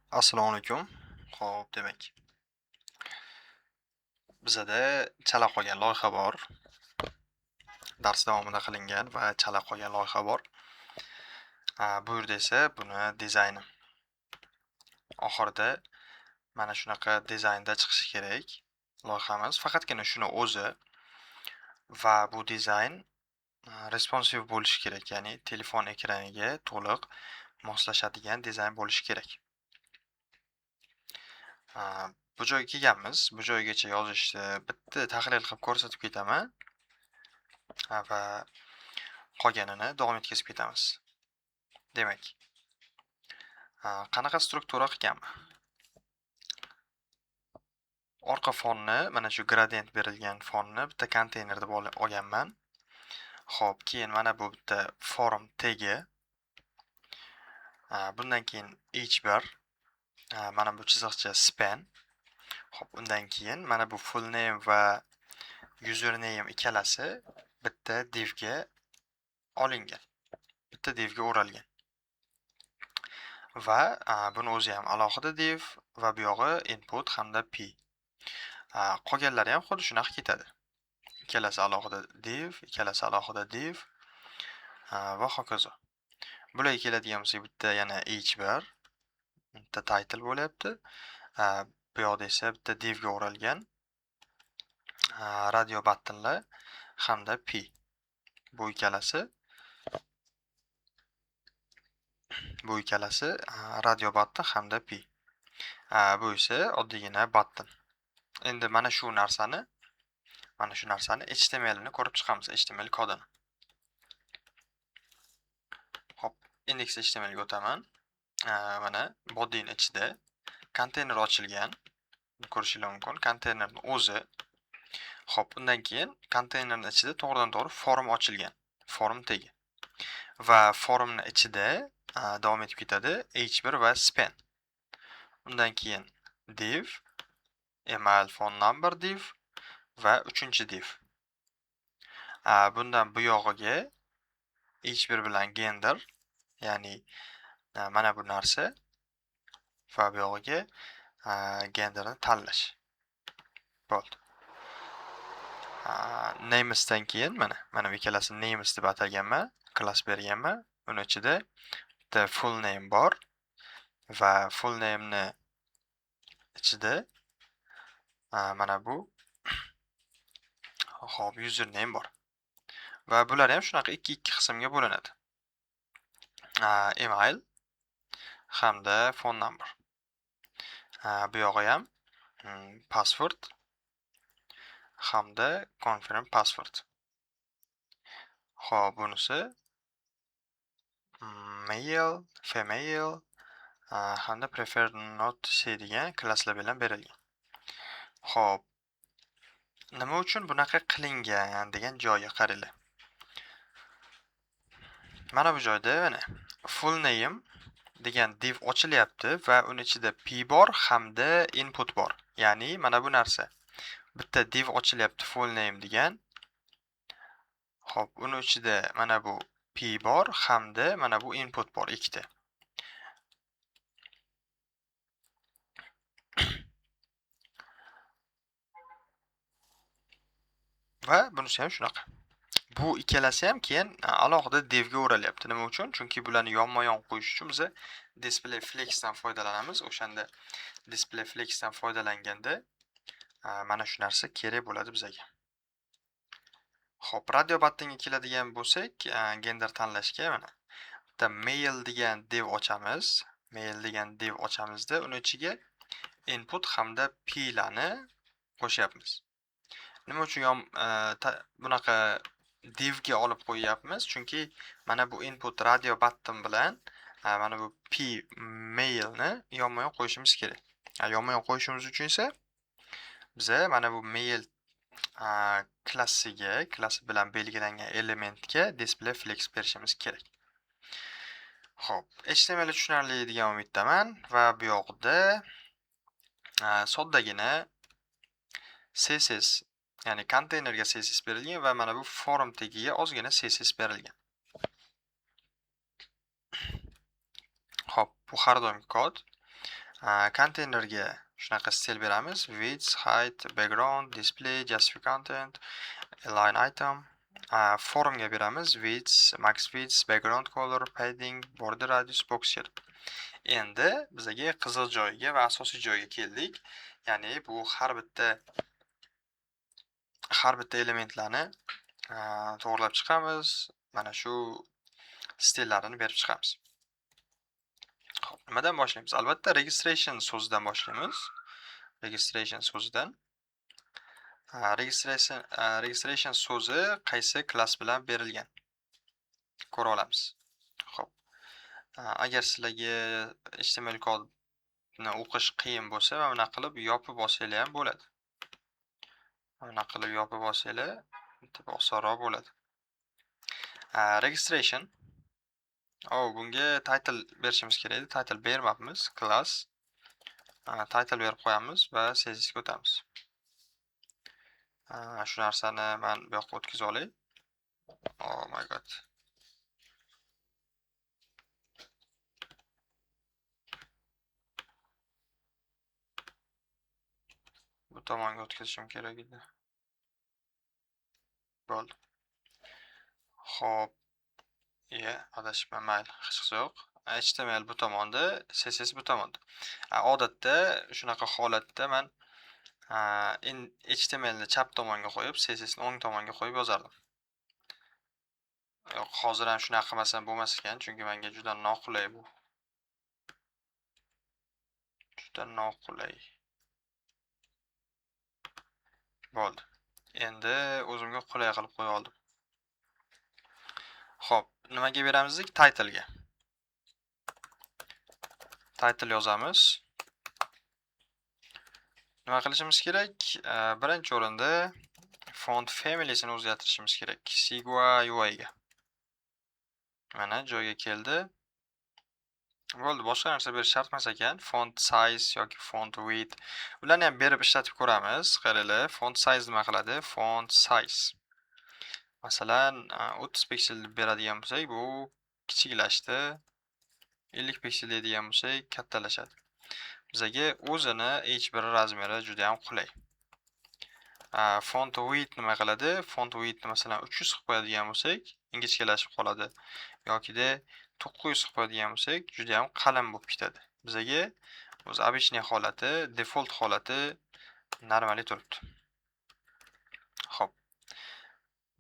Assalomu alaykum. Xo'p, demak, bizada chala qolgan loyiha bor. Dars davomida qilingan va chala qolgan loyiha bor. Bu yerda esa buni dizayni. Oxirida mana shunaqa dizaynda chiqishi kerak loyihamiz. Faqatgina shuni o'zi va bu dizayn responsive bo'lishi kerak, ya'ni telefon ekraniga to'liq moslashadigan dizayn bo'lishi kerak. Bu joyga kelganmiz. Bu joygacha yozishni bitta tahlil qilib ko'rsatib ketaman va qolganini davom etkazib ketamiz. Demak, qanaqa struktura qilganman? Orqa fonni, mana shu gradient berilgan fonni bitta konteyner deb olganman. Xo'p, keyin mana bu bitta form tagi. Bundan keyin h1, mana bu chiziqcha span. Xo'p, undan keyin mana bu full name va username ikkalasi bitta divga olingan. Bitta divga o'ralgan. Va buni o'zi ham alohida div va bu yog'i input hamda p. Qolganlari ham xuddi shunaqa ketadi. Ikkalasi alohida div, ikkalasi alohida div, va hokazo. Bularga keladigan bo'lsak, bitta yana h1, bitta title bo'lyapti. Bu yoqda esa bitta divga o'ralgan, radio buttonlar hamda p. Bu ikkalasi radio button hamda p. Bu esa oddiygina button. Endi mana shu narsani HTML ni ko'rib chiqamiz, HTML kodini. Xo'p, index HTML ga o'taman. Mana bodyning ichida konteyner ochilgan. Ko'rishingiz mumkin, konteynerning o'zi. Xo'p, undan keyin konteynerning ichida to'g'ridan-to'g'ri form ochilgan, form tagi. Va formning ichida davom etib ketadi h1 va span. Undan keyin div, email phone number div va uchinchi div. Bundan bu yog'iga h1 bilan gender, ya'ni mana bu narsa va bu yog'iga genderni tanlash. Bo'ldi. Namesdan keyin mana bu ikkalasini names deb ataganman, klass berganman. Uni ichida bitta full name bor va full name ni ichida mana bu hop username bor. Va bular ham shunaqa ikki-ikki qismga bo'linadi. Email hamda phone number. Bu yog'i ham password hamda confirm password. Xo'p, bunisi male, female, hamda prefer not to say degan klasslar bilan berilgan. Xo'p, nima uchun bunaqa qilingan degan joyga qaranglar. Mana bu joyda mana full name degan div ochilyapti va uni ichida p bor hamda input bor. Ya'ni mana bu narsa. Bitta div ochilyapti full name degan. Xo'p, uni ichida mana bu p bor hamda mana bu input bor ikkita. Va bunisi ham shunaqa. Bu ikkalasi ham keyin alohida divga o'ralyapti. Nima uchun? Chunki bularni yonma-yon qo'yish uchun biz display flexdan foydalanamiz. O'shanda display flexdan foydalanganda mana shu narsa kerak bo'ladi bizga. Xo'p, radio buttonga keladigan bo'lsak, gender tanlashga mana bitta male degan div ochamiz. Male degan div ochamizda uni ichiga input hamda p larni qo'shyapmiz. Nima uchun bunaqa divga olib qo'yyapmiz? Chunki mana bu input radio button bilan, mana bu p male ni yonma-yon qo'yishimiz kerak. Yonma-yon qo'yishimiz uchun esa biza mana bu male, klassiga, klassi bilan belgilangan elementga display flex berishimiz kerak. Xo'p, HTML tushunarli degan umiddaman va bu yoqda, soddagina CSS, ya'ni konteynerga CSS berilgan va mana bu form tagiga ozgina CSS berilgan. Xo'p, bu har doimgi kod. Konteynerga shunaqa stil beramiz. Width, height, background, display, justify content, align item. Formga beramiz. Width, max width, background color, padding, border radius, box shadow. Endi bizaga qiziq joyiga va asosiy joyiga keldik. Ya'ni bu har bitta elementlarni to'g'rilab chiqamiz. Mana shu stillarini berib chiqamiz. Xo'p, nimadan boshlaymiz? Albatta registration so'zidan boshlaymiz. Registration so'zidan. Registration so'zi qaysi klass bilan berilgan? Ko'ra olamiz. Xo'p. Agar sizlarga HTML kodni o'qish qiyin bo'lsa, mana bunaqa qilib yopib olsanglar ham bo'ladi. Mana bunaqa qilib yopib olsanglar, bitta osonroq bo'ladi. Registration. Bunga title berishimiz kerak edi. Title bermabmiz. Class. Title berib qo'yamiz va CSS ga o'tamiz. Shu narsani men bu yoqqa o'tkazib olay. Oh my god. Bu tomonga o'tkazishim kerak edi. Bo'ldi. Xo'p. Adashibman, mayli, hech qisi yo'q. HTML bu tomonda, CSS bu tomonda. Odatda shunaqa holatda men HTML ni chap tomonga qo'yib, CSS ni o'ng tomonga qo'yib yozardim. Yo'q, hozir ham shunaqa qilmasam bo'lmas ekan, chunki menga juda noqulay bu. Juda noqulay. Bo'ldi. Endi o'zimga qulay qilib qo'ya oldim. Xo'p, nimaga beramiz dedik? Titlega. Title yozamiz. Nima qilishimiz kerak? Birinchi o'rinda font family'sini o'zgartirishimiz kerak. Segoe UI ga. Mana joyga keldi. Bo'ldi, boshqa narsa berish shart emas ekan. Font size yoki font width. Ularni ham berib ishlatib ko'ramiz. Qaranglar, font size nima qiladi? Font size. Masalan, 30 piksel deb beradigan bo'lsak, bu kichiklashdi. 50 piksel deydigan bo'lsak, kattalashadi. Bizaga o'zini H1 razmeri juda ham qulay. Font width nima qiladi? Font width masalan 300 qilib qo'yadigan bo'lsak, ingichkalashib qoladi. Yokida 900 qilib qo'yadigan bo'lsak, juda ham qalin bo'lib ketadi. Bizaga o'zi обычный holati, default holati normali turibdi. Xo'p.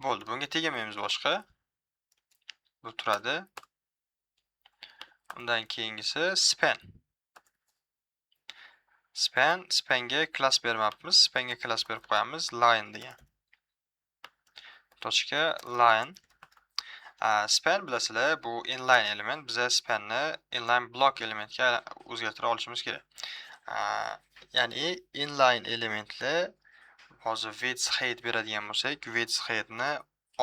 Bo'ldi, bunga tegamaymiz boshqa. Bu turadi. Undan keyingisi span. Spanga klass bermabmiz. Spanga klass berib qo'yamiz line degan. Tochka line. Span bilasizlar, bu inline element. Biz spanni inline block elementga o'zgartira olishimiz kerak. Ya'ni inline elementlar hozir width height beradigan bo'lsak, width heightni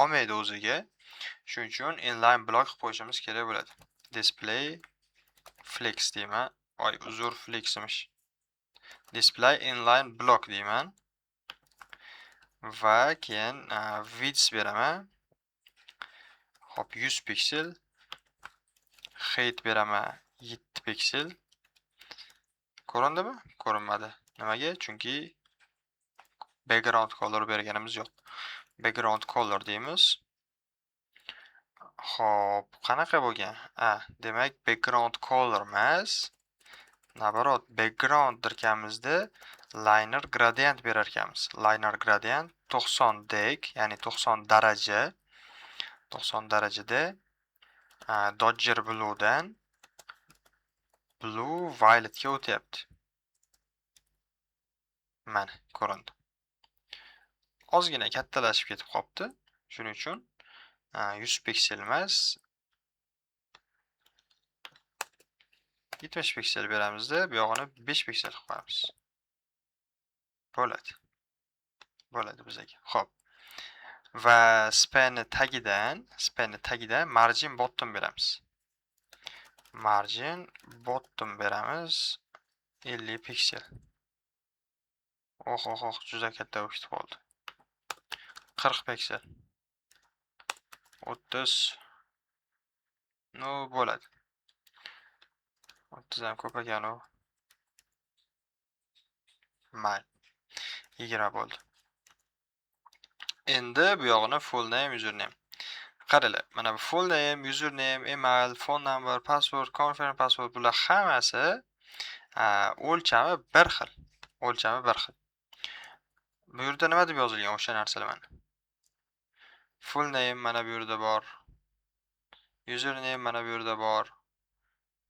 olmaydi o'ziga. Shuning uchun inline block qilib qo'yishimiz kerak bo'ladi. Display flex deyman. Oy, uzr, flex emish. Display inline block deyman. Va keyin width beraman. Xo'p, 100 piksel. Height beraman 7 piksel. Ko'rindimi? Ko'rinmadi. Nimaga? Chunki background color berganimiz yo'q. Background color deymiz. Xo'p, qanaqa bo'lgan? Demak, background color emas. Naborot, background dirkamizda linear gradient berar ekanmiz. Linear gradient 90 deg, ya'ni 90 daraja. 90 darajada, Dodger Blue'dan Blue Violetga o'tyapti. Mana ko'rindi. Ozgina kattalashib ketib qopti. Shuning uchun 100 piksel emas, 70 piksel beramizda, bu yog'ini 5 piksel qilib qo'yamiz. Bo'ladi. Bo'ladi bizga. Xo'p. Va spanni tagidan margin bottom beramiz. Margin bottom beramiz 50 piksel. Oh, oh, oh, juda katta bo'lib ketib qoldi. 40 piksel. 30. No, bo'ladi. 30 ham ko'p ekan u. Mayli. 20 bo'ldi. Endi bu yog'ini full name, username. Qaranglar, mana bu full name, username, email, phone number, password, confirm password bular hammasi o'lchami bir xil. O'lchami bir xil. Bu yerda nima deb yozilgan o'sha narsalar mana. Full name mana bu yerda bor. Username mana bu yerda bor.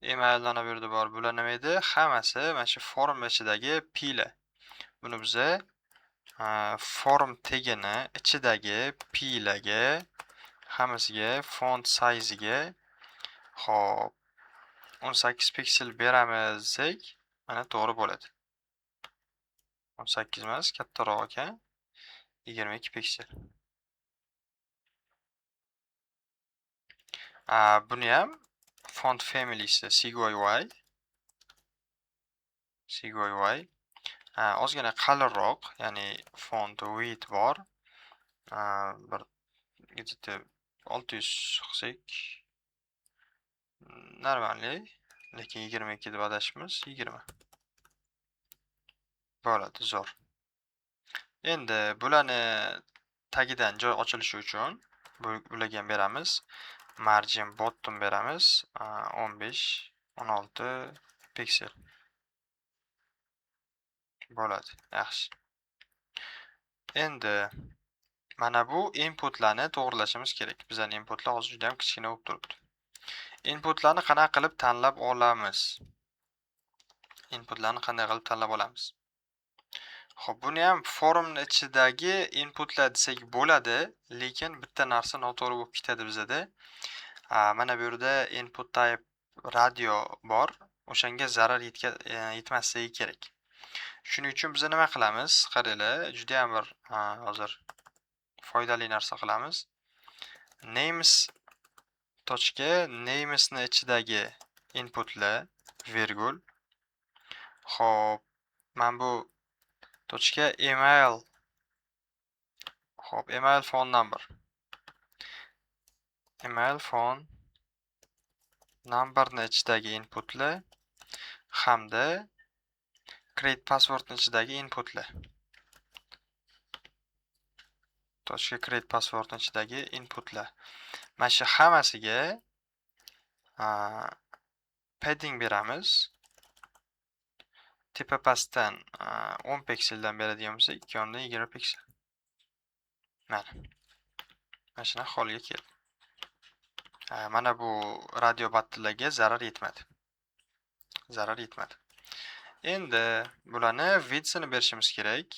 Email mana bu yerda bor. Bular nima edi? Hammasi mana shu form ichidagi p'lar. Buni biza form tagini ichidagi p'larga hammasiga font size'iga hop 18 piksel beramiz desak, mana to'g'ri bo'ladi. 18 emas, kattaroq ekan. 22 piksel. Buni ham font family'si CGY. CGY. Ozgina qalinroq, ya'ni font weight bor. Bir где-то 600 qilsak normalniy, lekin 22 deb adashibmiz, 20. Bo'ladi, zo'r. Endi bularni tagidan joy ochilishi uchun bularga ham beramiz. Margin bottom beramiz. 15, 16 piksel. Bo'ladi, yaxshi. Endi mana bu inputlarni to'g'rilashimiz kerak. Bizning inputlar hozir juda ham kichkina bo'lib turibdi. Inputlarni qanday qilib tanlab olamiz? Inputlarni qanday qilib tanlab olamiz? Xo'p, buni ham formni ichidagi inputlar desak bo'ladi, lekin bitta narsa noto'g'ri bo'lib ketadi bizada. Mana bu yerda input type radio bor. O'shanga zarar yetmasligi kerak. Shuning uchun biz nima qilamiz? Qaranglar, juda ham bir hozir foydali narsa qilamiz. Names tochka namesni ichidagi inputlar virgul. Xo'p, mana bu tochka email. Xo'p, email phone number. Email phone numberni ichidagi inputlar hamda create passwordni ichidagi inputlar. Tochka create passwordni ichidagi inputlar. Mana shu hammasiga padding beramiz. Tepa pastdan 10 pikseldan beradigan bo'lsak, ikki yondan 20 piksel. Mana. Mana shunaqa holga keldi. Mana bu radio buttonlarga zarar yetmadi. Zarar yetmadi. Endi bularni width'ini berishimiz kerak.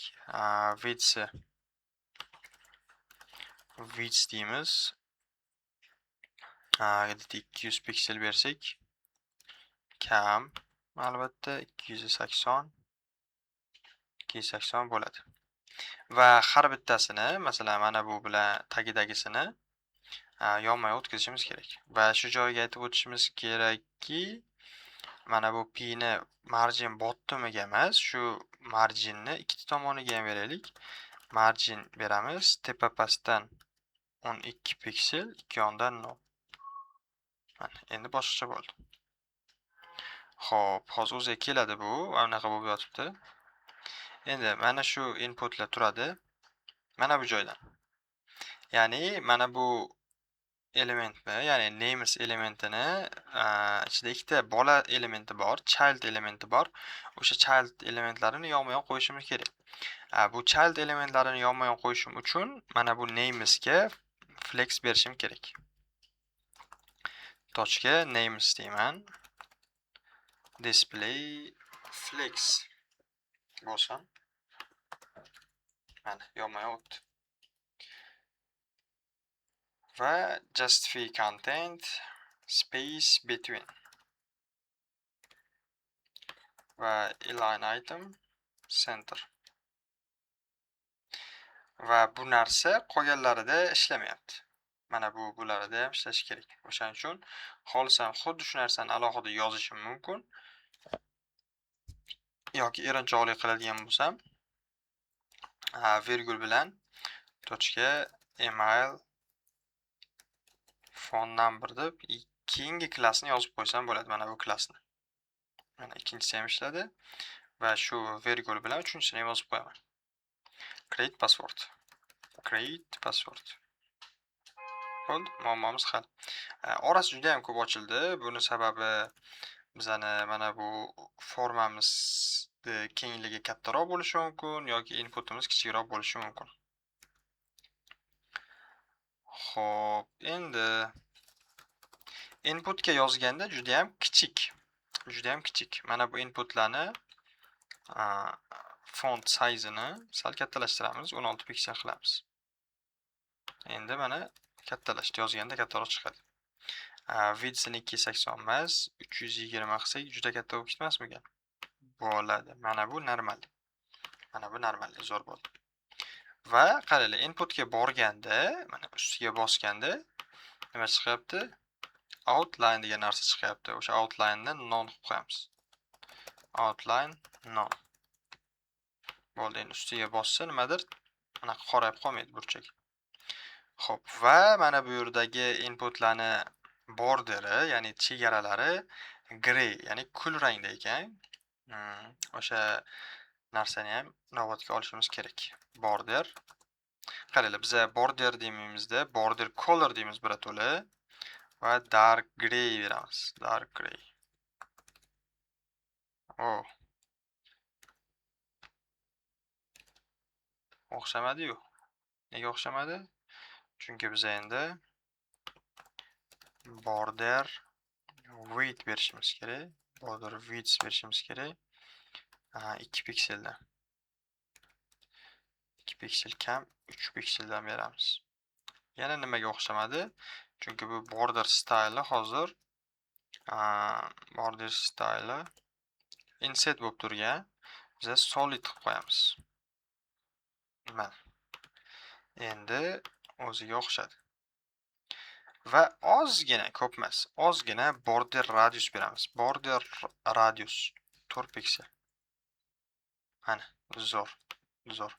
Width deymiz. Где-то 200 piksel bersak kam, albatta 280, 280 bo'ladi. Va har bittasini, masalan, mana bu bilan tagidagisini yonma-yon o'tkazishimiz kerak. Va shu joyga aytib o'tishimiz kerakki, mana bu p ni margin bottomiga emas, shu marginni ikkita tomoniga ham beraylik. Margin beramiz, tepa pastdan 12 piksel, ikki yondan 0. Mana endi boshqacha bo'ldi. Xo'p, hozir o'ziga keladi bu, anaqa bo'lib yotibdi. Endi mana shu inputlar turadi. Mana bu joydan. Ya'ni mana bu elementni, ya'ni names elementini ichida ikkita bola elementi bor, child elementi bor. O'sha child elementlarini yonma-yon qo'yishimiz kerak. Bu child elementlarini yonma-yon qo'yishim uchun mana bu namesga flex berishim kerak. Tochka names deyman. Display flex bo'lsin. Mana yonma-yon o'tdi. Va justify content space between va align item center. Va bu narsa qolganlarida ishlamayapti. Mana bu bularida ham ishlashi kerak. O'shaning uchun xohlasam xuddi shu narsani alohida yozishim mumkin. Yoki erinchoqlik qiladigan bo'lsam, virgul bilan tochka email phone number deb keyingi klassni yozib qo'ysam bo'ladi, mana bu klassni. Mana ikkinchisi ham ishladi. Va shu vergul bilan uchinchisini ham yozib qo'yaman. Create password. Create password. Bo'ldi, muammomiz hal. Orasi juda ham ko'p ochildi. Buni sababi bizani mana bu formamiz kengligi kattaroq bo'lishi mumkin yoki inputimiz kichikroq bo'lishi mumkin. Xo'p, endi inputga yozganda juda ham kichik. Juda ham kichik. Mana bu inputlarni font size'ini sal kattalashtiramiz, 16 piksel qilamiz. Endi mana kattalashdi, yozganda kattaroq chiqadi. Width'ini 280 emas, 320 qilsak juda katta bo'lib ketmasmikan? Bo'ladi. Mana bu normal. Mana bu normal, zo'r bo'ldi. Va qaranglar, inputga borganda, mana ustiga bosganda nima chiqyapti? Outline degan narsa chiqyapti. O'sha outline'ni none qilib qo'yamiz. Outline none. Bo'ldi, endi ustiga bossa nimadir anaqa qorayib qolmaydi burchak. Xo'p, va mana bu yerdagi inputlarni borderi, ya'ni chegaralari grey, ya'ni kul rangda ekan. O'sha narsani ham inobatga olishimiz kerak. Border. Qaranglar, biz border demaymizda, border color deymiz birato'la va dark grey beramiz. Dark grey. Oh. O'xshamadi-yu. Nega o'xshamadi? Chunki biz endi border width berishimiz kerak. Border width berishimiz kerak. 2 pikseldan. 2 piksel kam, 3 pikseldan beramiz. Yana nimaga o'xshamadi? Chunki bu border style hozir border style inset bo'lib turgan. Biz solid qilib qo'yamiz. Mana. Endi o'ziga o'xshadi. Va ozgina, ko'p emas, ozgina border radius beramiz. Border radius 4 piksel. Mana, zo'r, zo'r.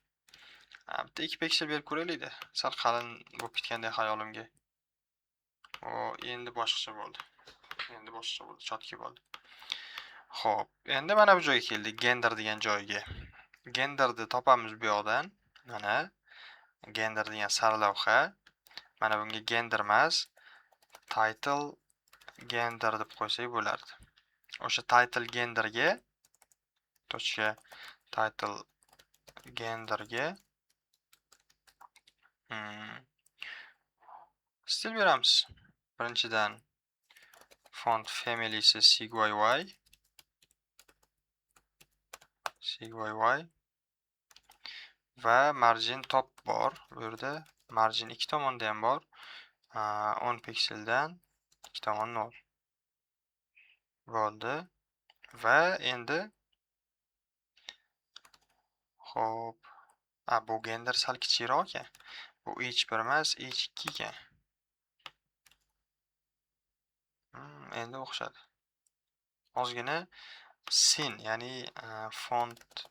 Bitta 2 piksel berib ko'raylik-da. Sal qalin bo'lib ketgandek xayolimga. O, endi boshqacha bo'ldi. Endi boshqacha bo'ldi, chotki bo'ldi. Xo'p, endi mana bu joyga keldik, gender degan joyga. Genderni topamiz bu yoqdan. Mana gender degan sarlavha. Mana bunga gender emas, title gender deb qo'ysak bo'lardi. O'sha title genderga tochka title genderga stil beramiz. Birinchidan font family'si CYY, CYY va margin top bor. Bu yerda margin ikki tomonda ham bor. 10 pikseldan ikki tomon 0. Bo'ldi. Va endi xo'p, bu gender sal kichikroq ekan. Bu H1 emas, H2 ekan. Endi o'xshadi. Ozgina sin, ya'ni font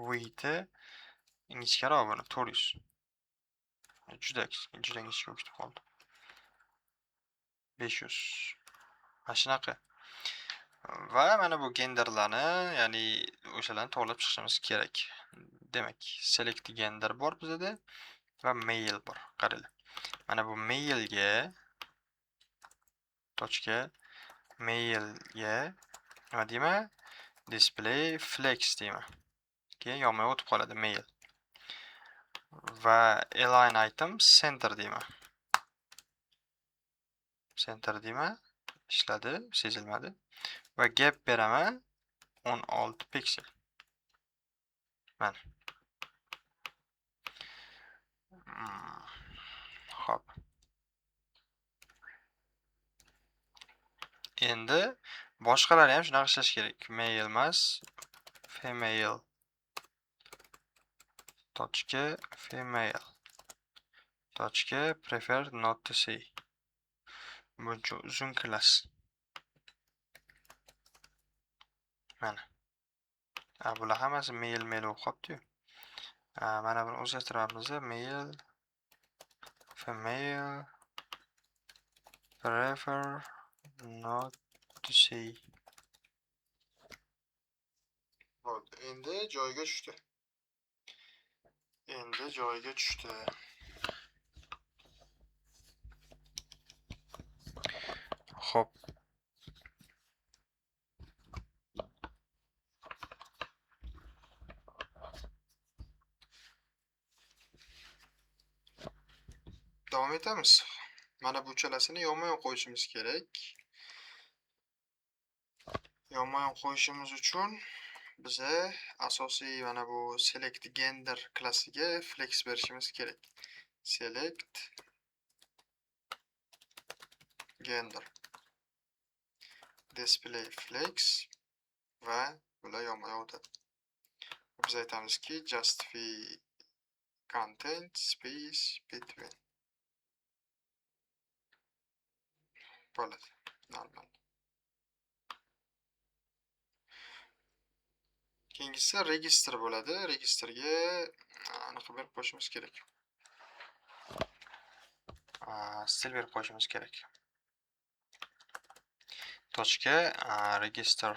width'i ingichkaroq buni 400. Juda juda ingichka bo'lib ketib qoldi. 500. Mana shunaqa. Va mana bu genderlarni, ya'ni o'shalarni to'g'rilab chiqishimiz kerak. Demak, select gender bor bizda va male bor. Qaranglar. Mana bu malega tochka malega nima deyman? Display flex deyman. Keyin yonma o'tib qoladi male. Va align item center deyman. Center deyman. Ishladi, sezilmadi. Va gap beraman 16 piksel. Mana. Xo'p. Endi boshqalari ham shunaqa ishlash kerak. Male emas, female. Tochka female. Tochka prefer not to see. Buncha uzun klass. Mana. Bular hammasi male male bo'lib qolibdi-yu. Mana buni o'zgartiramiz. Male, female, prefer not to see. Bo'ldi. Endi joyiga tushdi. Endi joyiga tushdi. Xo'p. Davom etamiz. Mana bu uchalasini yonma-yon qo'yishimiz kerak. Yonma-yon qo'yishimiz uchun biza asosiy mana bu select gender klassiga flex berishimiz kerak. Select gender display flex va bular yonma-yon o'tadi. Biz aytamizki justify content space between. Bo'ladi. Normal. Keyingisi registr bo'ladi. Registrga aniq berib qo'yishimiz kerak. Stil berib qo'yishimiz kerak. Tochka register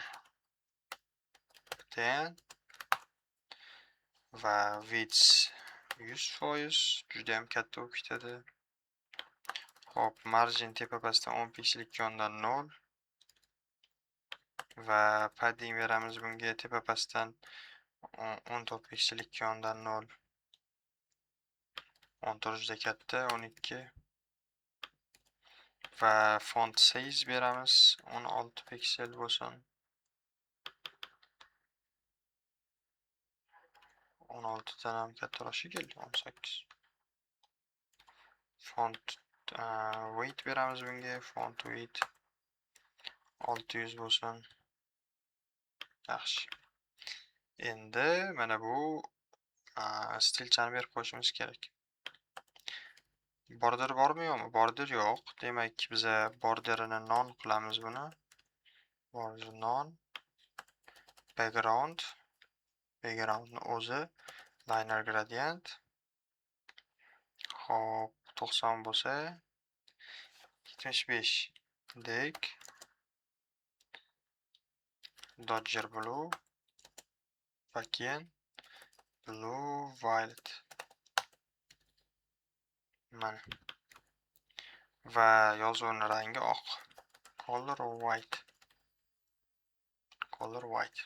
10 va width 100% juda ham katta bo'lib ketadi. Xo'p, margin tepa pastdan 10 piksel ikki yondan 0 va padding beramiz bunga tepa pastdan 14 piksel ikki yondan 0. 14 juda katta, 12 va font size beramiz 16 piksel bo'lsin. 16 dan ham kattaroq shekilli, 18. Font weight beramiz bunga, font weight 600 bo'lsin. Yaxshi. Endi mana bu stilchani berib qo'yishimiz kerak. Border bormi yo'qmi? Border yo'q. Demak, biza borderini non qilamiz buni. Border non background, backgroundni o'zi linear gradient. Xo'p, 90 bo'lsa 75 dek Dodger blue va keyin blue violet. Mana. Va yozuvning rangi oq. Color white. Color white.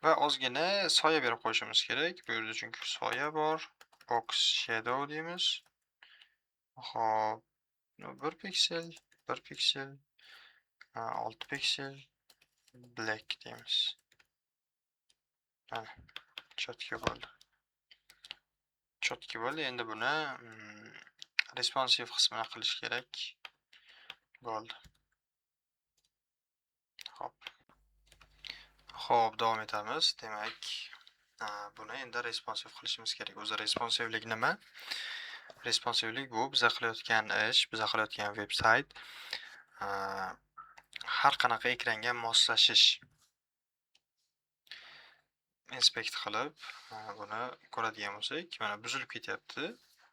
Va ozgina soya berib qo'yishimiz kerak. Bu yerda chunki soya bor. Box shadow deymiz. Xo'p, 1 piksel, 1 piksel, 6 piksel black deymiz. Mana, chotki bo'ldi. Chotki bo'ldi. Endi buni responsive qismini qilish kerak. Bo'ldi. Xo'p. Xo'p, davom etamiz. Demak, buni endi responsive qilishimiz kerak. O'zi responsivelik nima? Responsivelik bu biza qilayotgan ish, biza qilayotgan veb-sayt har qanaqa ekranga moslashish. Inspect qilib, buni ko'radigan bo'lsak, mana buzilib ketyapti.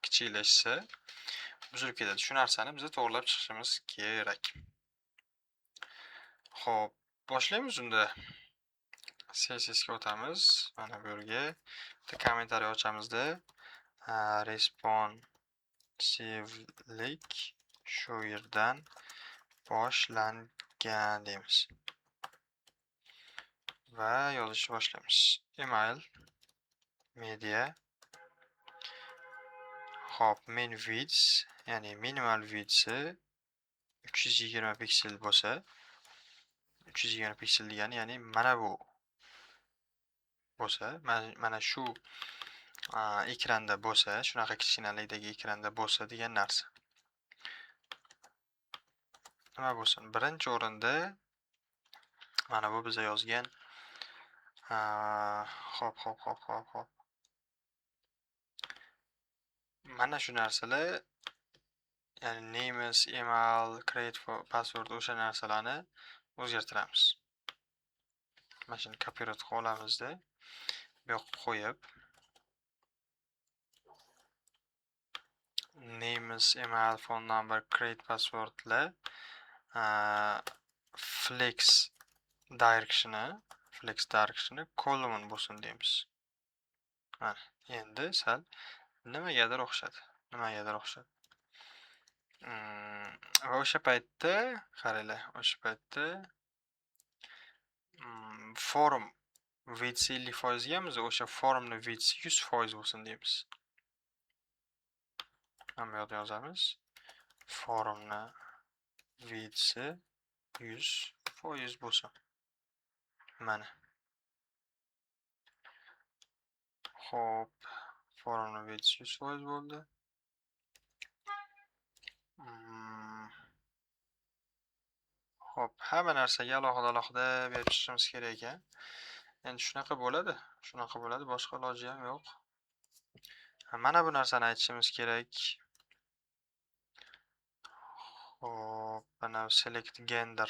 Kichiklashsa buzilib ketadi. Shu narsani biz to'g'rilab chiqishimiz kerak. Xo'p, boshlaymiz unda. CSS ga o'tamiz. Mana bu yerga bitta kommentariy ochamizda responsivelik shu yerdan boshlangan deymiz. Va yozishni boshlaymiz. Email media. Xo'p, min width, ya'ni minimal width'i 320 piksel bo'lsa, 320 piksel degani, ya'ni mana bu bo'lsa, mana shu ekranda bo'lsa, shunaqa kichkinalikdagi ekranda bo'lsa degan narsa. Nima bo'lsin? Birinchi o'rinda mana bu biza yozgan hop hop hop hop hop. Mana shu narsalar, ya'ni names, email, create password o'sha narsalarni o'zgartiramiz. Mana shuni copyright qilib olamizda, bu yoqqa qo'yib names, email, phone number, create passwordlar flex direction'i Flex direction'i column bo'lsin deymiz. Mana endi sal nimagadir o'xshadi. Nimagadir o'xshadi. Va o'sha paytda qaranglar, o'sha paytda form width 50% gamiz, o'sha formni width 100% bo'lsin deymiz. Mana bu yerda yozamiz. Formni width 100% bo'lsin. Mana. Xo'p, formni width 100% bo'ldi. Xo'p, hamma narsaga alohida-alohida berib chiqishimiz kerak ekan. Endi shunaqa bo'ladi, shunaqa bo'ladi, boshqa iloji ham yo'q. Mana bu narsani aytishimiz kerak. Xo'p, mana select gender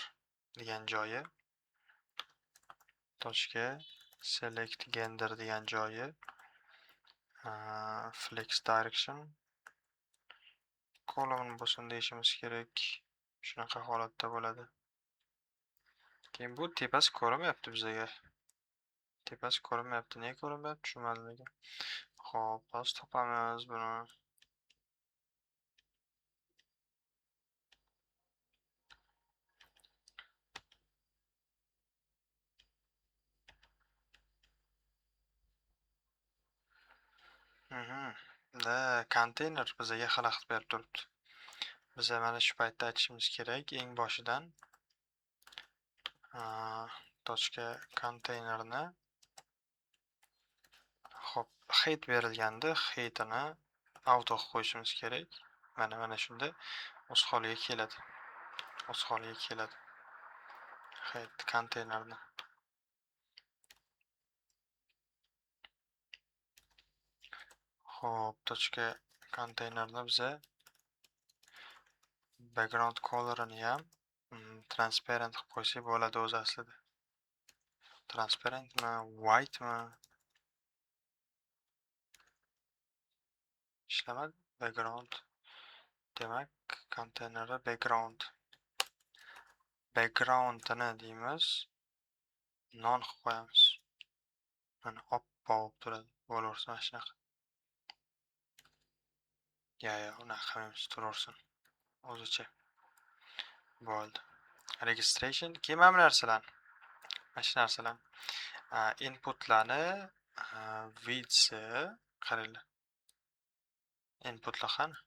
degan joyi. Tochka select gender degan joyi. Flex direction column bo'lsin deyishimiz kerak. Shunaqa holatda bo'ladi. Keyin bu tepasi ko'rinmayapti bizga. Tepasi ko'rinmayapti. Nega ko'rinmayapti? Tushunmadim lekin. Xo'p, hozir topamiz buni. Da, konteyner bizga xalaqit berib turibdi. Biza mana shu paytda aytishimiz kerak, eng boshidan tochka konteynerni xo'p, height berilganda heightini auto qilib qo'yishimiz kerak. Mana shunda o'z holiga keladi. O'z holiga keladi. Height konteynerni. Xo'p, tochka konteynerni biza background colorini ham transparent qilib qo'ysak bo'ladi o'zi aslida. Transparentmi, whitemi? Ishlamadi. Background. Demak, konteynerda background. Backgroundini deymiz. None qilib qo'yamiz. Mana oppoq bo'lib turadi. Bo'laversin mana shunaqa. Ya, unaqa qilmaymiz, turaversin. O'zicha. Bo'ldi. Registration. Keyin mana bu narsalarni. Mana shu narsalarni. Inputlarni width'i qaranglar. Inputlar qani?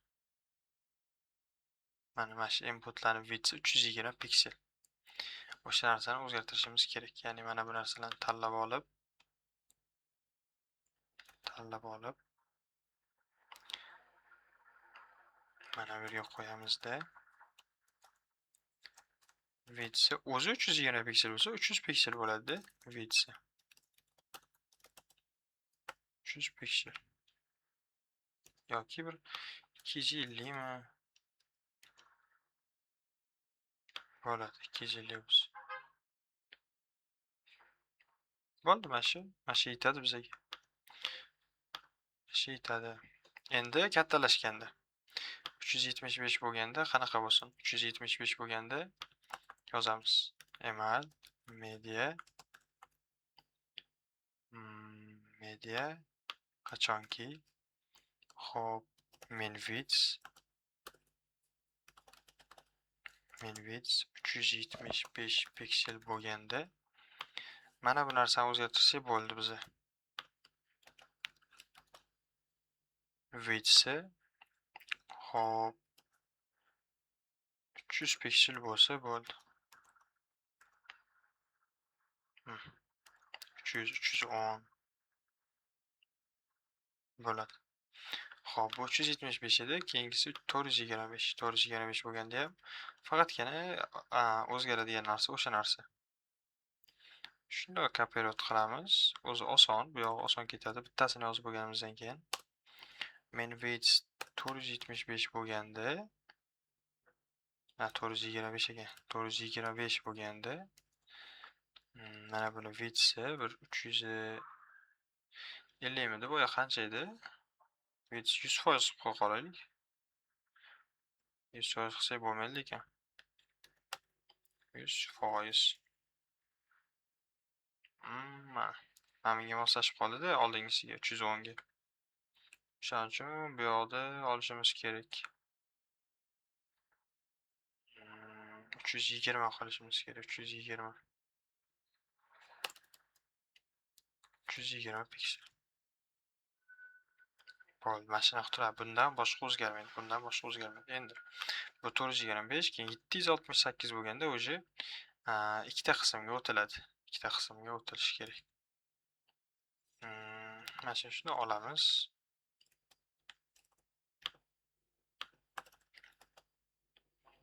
Mana shu inputlarni width'i 320 piksel. O'sha narsani o'zgartirishimiz kerak. Ya'ni mana bu narsalarni tanlab olib mana bu yerga qo'yamizda. Width'i o'zi 320 piksel bo'lsa, 300 piksel bo'ladi-da width'i. 300 piksel. Yoki bir 250 mi? Bo'ladi, 250 bo'lsa. Bo'ldi, mana shu yetadi bizga. Shu yetadi. Endi kattalashganda 375 bo'lganda qanaqa bo'lsin? 375 bo'lganda yozamiz. Emal media media qachonki xo'p min width 375 piksel bo'lganda mana bu narsani o'zgartirsak bo'ldi biza. Width'i xo'p 300 piksel bo'lsa bo'ldi. 300, 310 bo'ladi. Xo'p, bu 375 edi, keyingisi 425. 425 bo'lganda ham faqatgina o'zgaradigan narsa o'sha narsa. Shunday kopirot qilamiz. O'zi oson, bu yog'i oson ketadi. Bittasini yozib bo'lganimizdan keyin min width 475 bo'lganda, 425 ekan. 425 bo'lganda mana buni width'i bir 350 midi? Bu qancha edi? Width 100% qilib qo'ya qolaylik. 100% qilsak bo'lmaydi lekin. 100%. Mana. Mana bunga moslashib qoldi-da oldingisiga 310 ga. O'shaning uchun bu yoqda olishimiz kerak. 320 qilishimiz kerak, 320. 320 piksel. Bo'ldi, mana shunaqa turadi. Bundan boshqa o'zgarmaydi, bundan boshqa o'zgarmaydi. Endi bu 425, keyin 768 bo'lganda уже ikkita qismga o'tiladi. Ikkita qismga o'tilishi kerak. Mana shuni olamiz.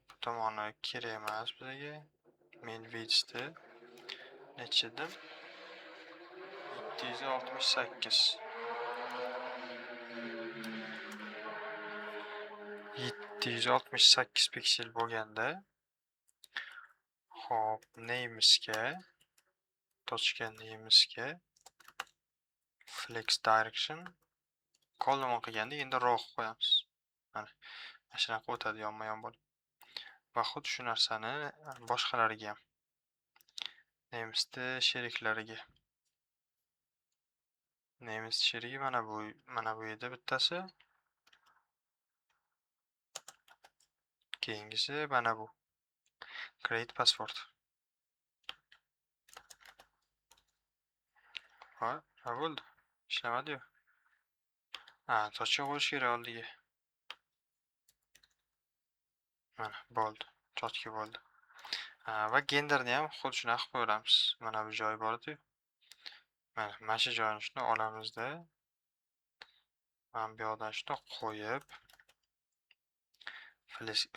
Bu tomoni kerak emas bizga. Men widthni necha dedim? 768. 768 piksel bo'lganda, xo'p, name'imizga, tochka name'imizga flex direction column qilganda endi row qilib qo'yamiz. Mana shunaqa o'tadi yonma-yon bo'lib. Va xuddi shu narsani boshqalariga ham, name'imizda sheriklariga. Name'imiz sherigi mana bu yerda bittasi. Keyingisi mana bu. Create password. Va nima bo'ldi? Ishlamadi-yu. Ha, tochka qo'yish kerak oldiga. Mana bo'ldi. Tochka bo'ldi. Ha, va genderni ham xuddi shunaqa qilib qo'yamiz. Mana bu joyi bor edi-yu. Mana shu joyini shuni olamizda. Mana bu yoqdan shuni qo'yib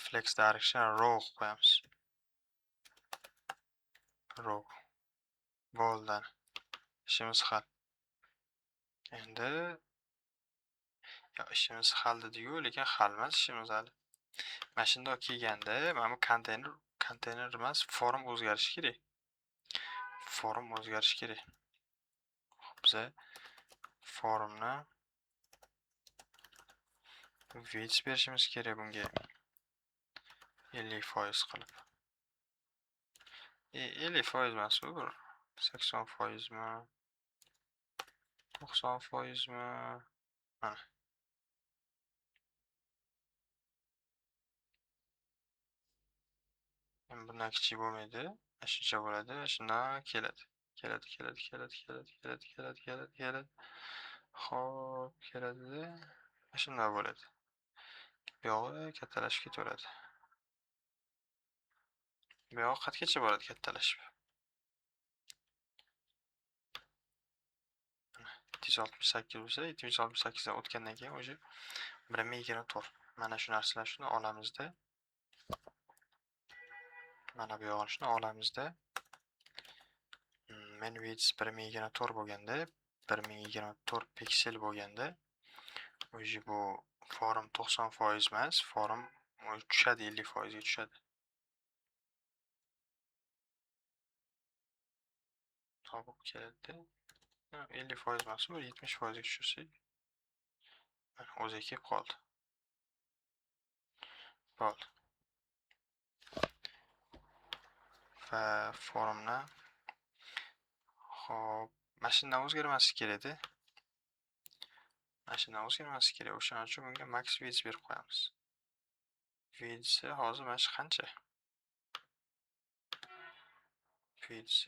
flex direction row qilib qo'yamiz. Row. Bo'ldi. Ishimiz hal. Endi ya ishimiz hal dedi-yu, lekin hal emas ishimiz hali. Mana shundoq kelganda mana bu konteyner emas, form o'zgarishi kerak. Form o'zgarishi kerak. Xo'p, biza formni width berishimiz kerak bunga. 50% qilib. 50% emas u, bir 80%mi? 90%mi? Mana. Endi bundan kichik bo'lmaydi. Mana shuncha bo'ladi. Shundan keladi. Keladi, keladi, keladi, keladi, keladi, keladi, keladi, keladi. Xo'p, keladi. Mana shunday bo'ladi. Bu yog'i kattalashib ketaveradi. Bu yog'i qatgacha boradi kattalashib. Mana 768 bo'lsa, 768 dan o'tgandan keyin o'sha 1024. Mana shu narsalar shuni olamizda. Mana bu yog'ini shuni olamizda. Men width 1024 bo'lganda, 1024 piksel bo'lganda, o'sha bu form 90% emas, form tushadi, 50% ga tushadi. Topib keladi. 50% emas, bu 70% ga tushirsak, mana o'zi kelib qoldi. Bo'ldi. Va formni xo'p, mana shundan o'zgarmasligi kerak edi. Mana shundan o'zgarmasligi kerak. O'shaning uchun bunga max width berib qo'yamiz. Width hozir mana shu qancha? Width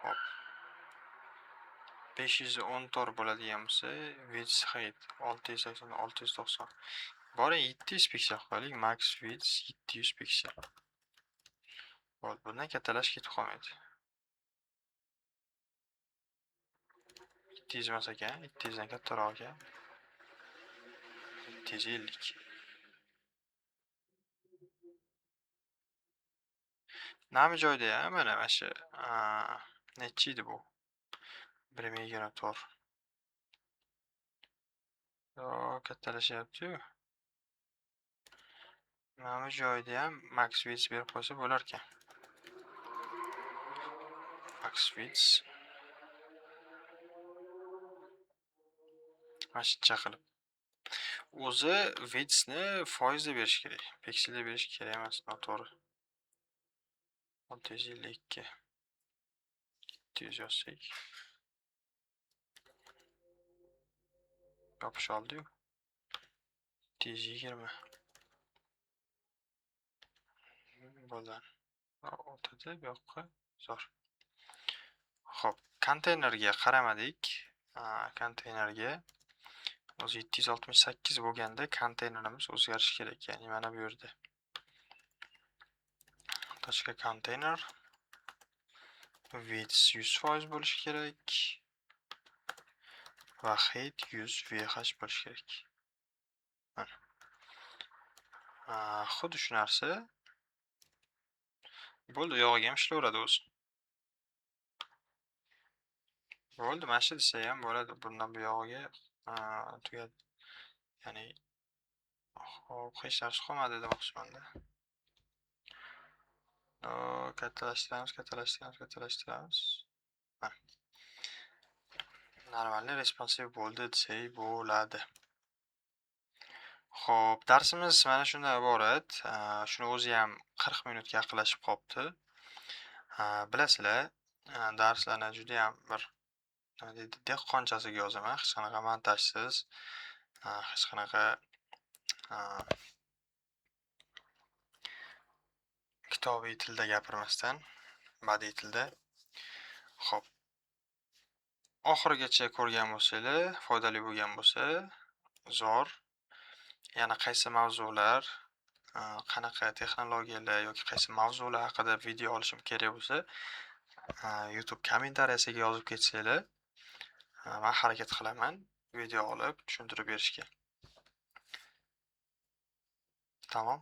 hop. 514 bo'ladigan bo'lsa, width height 680, 690. Bora 700 piksel qo'yaylik. Max width 700 piksel. Bo'ldi, bundan kattalash ketib qolmaydi. 700 emas ekan, 700 dan kattaroq ekan. 750. Nima joyda ya? Mana shu, nechi edi bu? 1024. Yo, kattalashyapti-yu. Mana bu joyda ham max width berib qo'ysa bo'lar ekan. Max width. Mana shuncha qilib. O'zi widthni foizda berish kerak. Pikselda berish kerak emas, noto'g'ri. 652. 700 yozsak. Yopish oldi-yu. 720. Bo'ldi. O'tadi bu yoqqa. Zo'r. Xo'p, konteynerga qaramadik. Konteynerga o'zi 768 bo'lganda konteynerimiz o'zgarishi kerak. Ya'ni mana bu yerda. Tochka konteyner width 100% bo'lishi kerak va height 100 VH bo'lishi kerak. Mana. Xuddi shu narsa bo'ldi, u yog'iga ham ishlayveradi o'zi. Bo'ldi, mana shu desa ham bo'ladi. Bundan bu yog'iga tugadi. Ya'ni hop, hech narsa qolmadi demoqchimanda. Kattalashtiramiz, kattalashtiramiz, kattalashtiramiz. Mana. Normalniy responsive bo'ldi desak bo'ladi. Xo'p, darsimiz mana shundan iborat. Shuni o'zi ham 40 minutga yaqinlashib qolibdi. Bilasizlar, darslarni juda ham bir nima deydi, dehqonchasiga yozaman, hech qanaqa montajsiz, hech qanaqa kitobiy tilda gapirmasdan, badiiy tilda. Xo'p. Oxirigacha ko'rgan bo'lsanglar, foydali bo'lgan bo'lsa, zo'r. Yana qaysi mavzular, qanaqa texnologiyalar yoki qaysi mavzular haqida video olishim kerak bo'lsa, YouTube kommentariyasiga yozib ketsanglar, men harakat qilaman video olib tushuntirib berishga. Tamom.